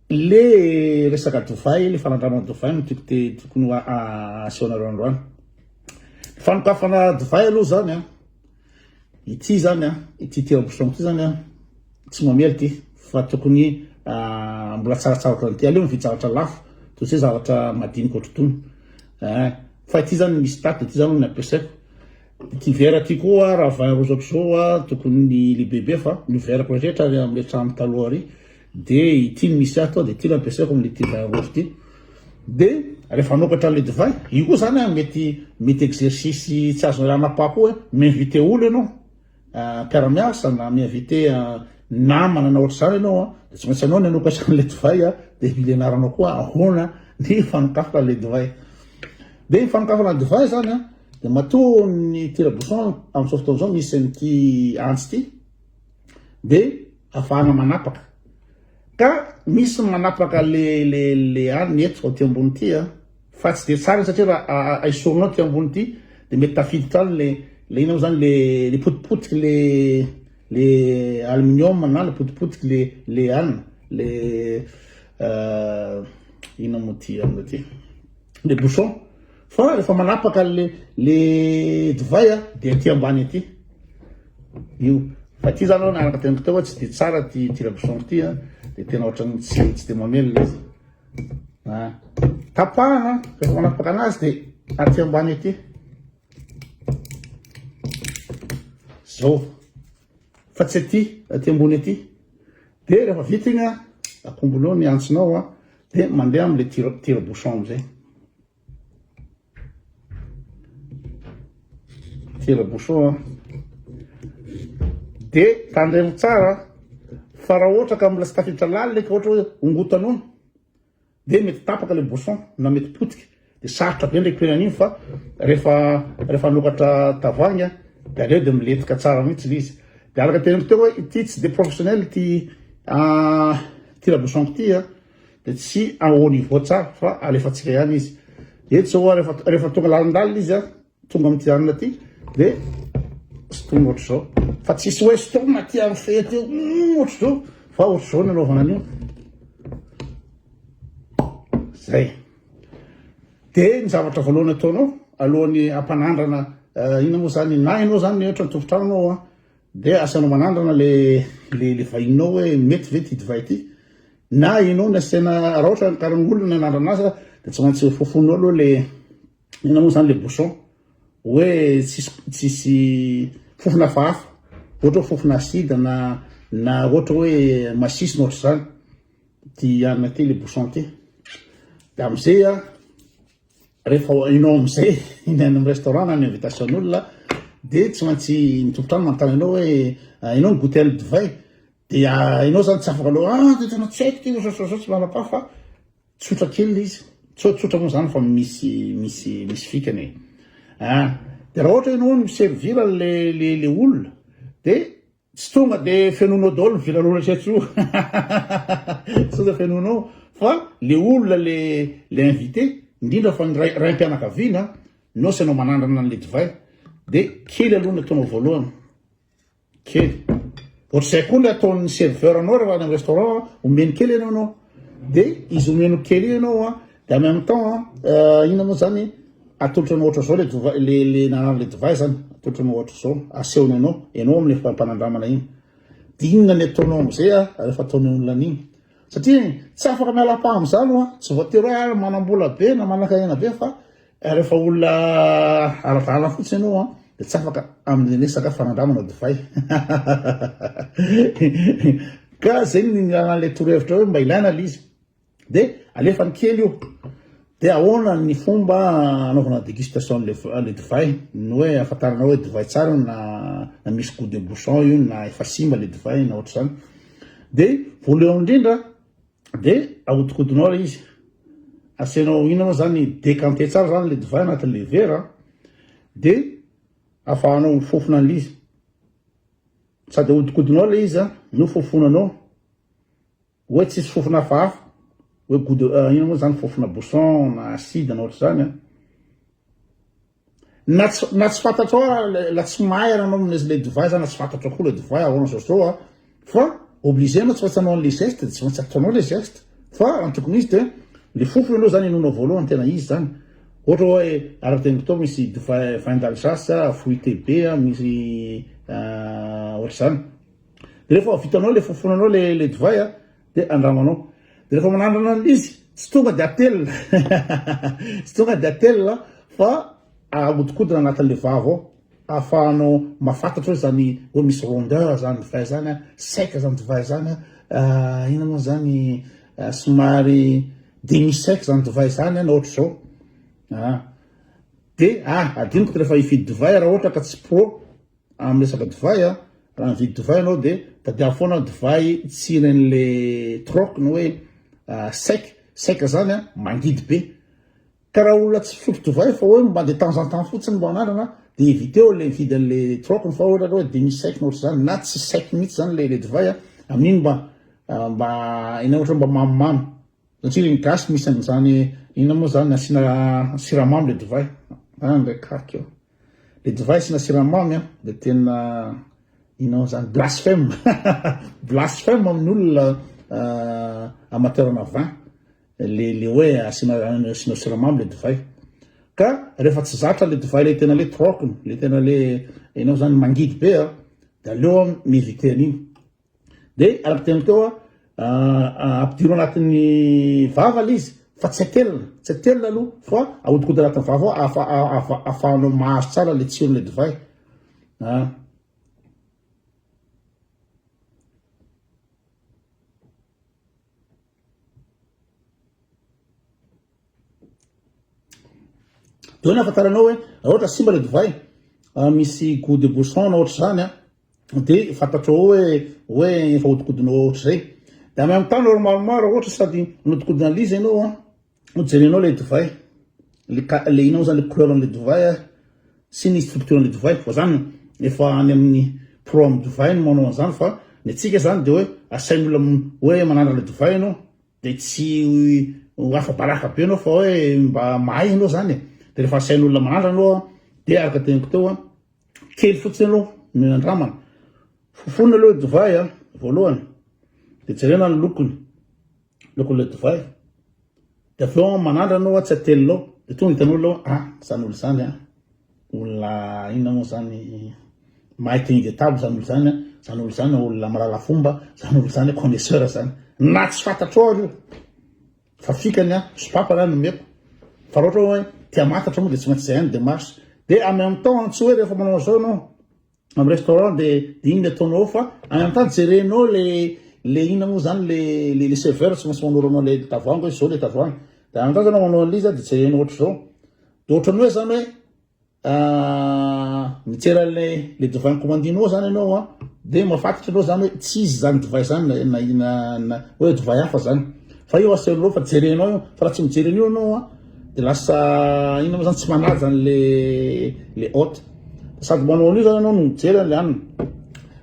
Le resaka divay, le fanandramana divay no tiako te tokony ho asehonareo androany. Fanokafana divay aloha zany an, ity zany an, ity tire-bouchon ity zany an, tsy mamely ity fa tokony mbola tsaratsara ohatran'ity. Aleo mividy zavatra lafo toy izay zavatra madinika ohatr'itony. Eh, fa ity zany misy taty, ity zany no ampiasaiko. Ity verre ity koa raha vin rouge ohatr'izao tokony lehibebe fa ny verre-ko rehetra ary amin'ilay trano taloha ary De ity no misy ato, de ity no ampiasaiko amin'ity vin rouge ity. De rehefa hanokatra an'ilay divay, io koa zany an mety mety exercice tsy azo ialana pas koa hoe mi-inviter olo ianao, mpiara-miasa na mi-inviter namana na ohatr'izany ianao an, de tsy maintsy ianao ny hanokatra an'ilay divay an, de mila ianaranao koa ahoana ny fanokafana an'ilay divay. De ny fanokafana ny divay zany an, de matoa ny tire-bouchon amin'izao fotoana izao misy an'ity antsy ity, de afahana manapaka ka misy ny manapaka le le le any eto aty ambony ity a fa tsy de tsara satria raha aisorinao aty ambony ity de mety tafiditra any le le ina moa zany le le potipotiky le le aluminium na le potipotiky le le any le ina moa ty amina ty le bouchon fa rehefa manapaka le le divay a de aty ambany aty Io. Fa ity zany aloha araka teniko teo hoe tsy dia tsara ity tire-bouchon ity a, dia tena ohatran'ny tsy tsy dia mamelona izy. Ah. Tapahana, rehefa manapaka anazy dia aty ambany aty. Zao. Fa tsy aty, aty ambony aty. Dia rehefa vita iny a, akombonao ny antsinao a, dia mandeha amin'ilay tire tire-bouchon amizay. Tire-bouchon an. Dia tandremo tsara fa raha ohatra ka mbola tsy tafiditra lalina ka ohatra hoe ongotanao dia mety tapaka le bouchon na mety potika dia sarotra be ndraiky an'iny fa rehefa rehefa hanokatra tavoahangy dia aleo dia milentika tsara mihitsy ilay izy. Dia araka teneniko teo hoe ity tsy dia professionnel ity tire-bouchon ity an. Dia tsy à haut niveau tsara fa alefantsika ihany izy. Eto zao rehefa rehefa tonga lalindalina izy a, tonga amin'ity alina ity dia sintomina ohatr'izao. Fa tsisy hoe sintomina aty amin'ny fety io, ohatr'izao fa ohatr'izao ny anaovana an'io. Zay. Dia ny zavatra voalohany ataonao alohan'ny hampanandrana inona moa zany na ianao zany ohatra ny tompon-trano anao a, dia asainao manandrana le le le vahininao hoe mety ve ity divay ity. Na ianao no asiana raha ohatra ka ny olona nanandrana azy dia tsy maintsy fofonao aloha le inona moa zany le bouchon hoe tsisy tsisy fofona hafahafa ohatra hoe fofona acide na na ohatra hoe masiso na ohatr'izany ty anona ty le bouchon ty de am'izay a rehefa ianao am'izay iny any amin'ny restaurant na ny invitation n'olona de tsy maintsy ny tompon-trano manontany anao hoe ianao ni-goûter an'le divay Dia ianao zany tsy afaka aloha, ah dia tena tsy haiko ity ohatran'izao zao tsy mahalapa fa tsotra kely ilay izy, tsy hoe tsotra moa zany fa misy misy misy fikany e. Ah, dia raha ohatra ianao no mi-servir an'le le le olona dia tsy tonga dia fenoinao daholo ny vilan'olona rehetra io, tsy tonga fenoinao fa le olona le le invité, indrindra fa ny ray raim-pianakaviana no asainao manandrana an'le divay dia kely aloha ny ataonao voalohany. Kely. Ohatr'izay koa ny ataon'ny serveur anao rehefa any amin'ny restaurant, omeny kely ianao anao. Dia izy omeny kely iny ianao an, dia en même temps an, inona moa zany, atolotra anao ohatr'izao le divay, le le nanana le divay zany, atolotra anao ohatr'izao, asehony anao, ianao amin'ilay fampanandramana iny. Dia inona ny ataonao amin'izay an, rehefa ataon'ny olona an'iny. Satria tsy afaka miala pa amin'izany hoa, tsy voatery hoe manam-bola be na manan-karena be fa Rehefa olona ara-dalana fotsiny ianao an, dia tsy afaka amin'ny resaka fanandramana divay. Ka zay ny nilana an'ilay torohevitra hoe mba ilaina ilay izy. Dia alefany kely io. Dia ahoana ny fomba anaovana dégustation an'ilay divay? Ny hoe ahafantarana hoe divay tsara io na na misy gout de bouchon io na efa simba ilay divay na ohatr'izany. Dia voalohany indrindra Dia ahodikodinao ilay izy. Asianao inona moa zany, décanter tsara zany ilay divay anatin'ilay vera dia afahanao mifofona an'ilay izy. Sady ahodikodinao ilay izy no fofonanao hoe tsisy fofona hafahafa, hoe gout de inona moa zany fofona bouchon na acide na ohatr'izany an. Na tsy na tsy fantatrao ara le la tsy mahay ara anao amin'izy le divay zany na tsy fantatrao koa le divay ahoana zao zao a fa obligé anao tsy maintsy hanao an'le geste de tsy maintsy ataonao le geste. Fa raha ny tokony izy dia le fofony aloha zany henoinao voalohany tena izy zany. Ohatra hoe araka teniko teo misy divay vin d'Alsace, fruité be, misy ohatr'izany. Dia rehefa vitanao le fofonanao le le divay a, dia andramanao. Dia rehefa manandrana an'ilay izy, tsy tonga dia atelina, tsy tonga dia atelina fa ahodikodina anatin'ilay vava ao, ahafahanao mahafantatra hoe zany hoe misy rondeur zany divay zany a, sec zany divay zany a, inona moa zany somary demi sec zany divay zany a, na ohatr'izao. Ah, dia ah, adinoko rehefa hifidy divay raha ohatra ka tsy pro Amin'ny resaka divay a, raha mividy divay ianao dia tadiavo foana divay tsy iren'le troc na hoe sec, sec zany a mangidy be. Ka raha olona tsy misotro divay fa hoe mba de temps en temps fotsiny mba manandrana dia éviteo le mividy an'le troc fa ohatra hoe demi sec na ohatr'izany na tsy sec mihitsy zany le le divay a, amin'iny mba mba ina ohatra hoe mba mamimamy. Satria ny gasy misy an'izany inona moa zany asiana siramamy le divay, ah ndray kaky eo. Le divay asiana siramamy an de tena inona moa zany blasphème blasphème amin'ny olona amateur ana vin le le hoe asiana asiana siramamy le divay ka rehefa tsy zatra le divay le tena le trokiny le tena le inona moa zany mangidy be an de aleo mi-éviter an'iny. Dia araka teniko teo a, ampidiro anatin'ny vava ilay izy fa tsy atelina, tsy atelina aloha fa ahodikodina anatin'ny vava ao afa afa afahanao mahazo tsara ilay tsiron'ilay divay. Ah. Dia ahoana ahafantaranao hoe raha ohatra simba ilay divay, misy gout de bouchon na ohatr'izany an, dia fantatrao ao hoe hoe efa ahodikodinao ohatr'izay. Dia en même temps normalement raha ohatra sady manodikodina an'ilay izy ianao an, no jerenao ilay divay, le ka- le inona moa zany le couleur an'ilay divay an, sy ny structure an'ilay divay, fa zany efa any amin'ny pro amin'ny divay no manao an'izany fa ny antsika zany dia hoe asain'olona hoe manandrana divay ianao, Dia tsy ho afa-baraka be ianao fa hoe mba mahay ianao zany e. Dia rehefa asain'olona manandrana ianao an, dia araka teniko teo an, kely fotsiny aloha no andramana. Fofonina aloha ilay divay an, voalohany. Dia jerena ny lokony, lokon'ilay divay. Dia avy eo an, manandrana ianao an, tsy atelinao. Dia tonga hitan'olona hoe ah, izany olona izany an. Olona inona moa zany mahay tenue de table zany olona zany an, zany olona zany olona mahalala fomba, zany olona zany connaisseur zany. Na tsy fantatrao ary io fa fikany an, sopapa raha nomeko. Fa raha ohatra hoe te hamantatra moa de tsy maintsy zay ihany démarche. De en même temps tsy hoe rehefa manao an'izao ianao amin'ny restaurant de de iny ny ataonao ao fa en même temps jerenao le le inona moa zany le le le serveur tsy maintsy manoro anao le tavoahangy hoe zao le tavoahangy. De en même temps zany manao an'ilay izy de jerenao ohatr'izao. De ohatran'ny hoe zany hoe mitsera an'ilay le divay nikomandinao zany ianao an, de mahafantatra ianao zany hoe tsy izy zany divay zany na na na hoe divay hafa zany. Fa io asehonao fa jerenao io, fa raha tsy mijery an'io ianao an, de lasa inona moa zany tsy manaja an'le le hôte. Sady manao an'io zany ianao no mijery an'le hanina.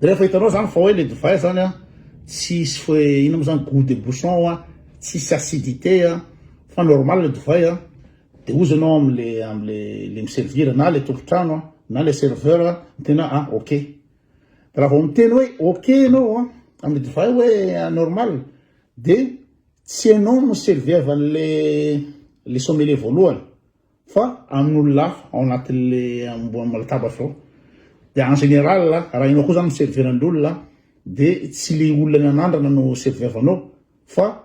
De rehefa hitanao zany fa hoe le divay zany an, tsisy hoe inona moa zany gout de bouchon an, tsisy acidité an, fa normal le divay an. De ozy ianao amle amle le mi-servir na le tompon-trano an, na le serveur miteny hoe ah ok. De raha vao miteny hoe ok ianao an, amle divay hoe normal de tsy ianao no servir an'le le sommelier voalohany fa amin'olona hafa ao anatin'le ambony latabatra ao. De en général raha ianao koa zany mi-servir an'le olona de tsy le olona nanandrana no servir-vanao fa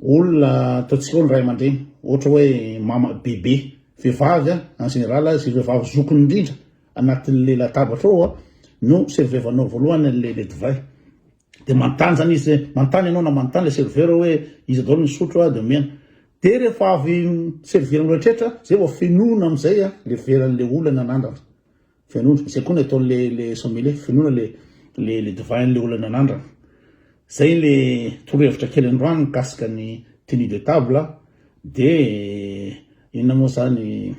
Olona ataontsika hoe ny ray aman-dreny, ohatra hoe mama, bebe, vehivavy an, en général izay vehivavy zokiny indrindra anatin'ilay latabatra ao an, no servevanao voalohany an'ilay ilay divay. Dia manontany izany izy hoe, manontany ianao na manontany ilay serveur hoe iza daholo ny nisotro an, dia omena. Dia rehefa avy serviranao rehetrarehetra, izay vao fenoina amin'izay an, ilay veran'ilay olona nanandrana. Fenoina, izay koa ny ataon'le le sommelier, fenoina le le le divay an'le olona nanandrana. Zay le torohevitra kely androany mikasika ny tenue de table de inona moa zany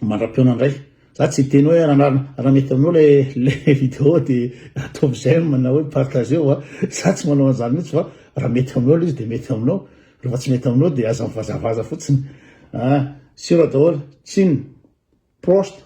mandra-pihaona indray. Za tsy hiteny hoe raha raha mety aminao le le vidéo de ataovy j'aime na hoe partageo a, za tsy manao an'izany mihitsy fa raha mety aminao le izy de mety aminao, rehefa tsy mety aminao de aza mivazavaza fotsiny. Ah, sira daholo, tsinona, prost.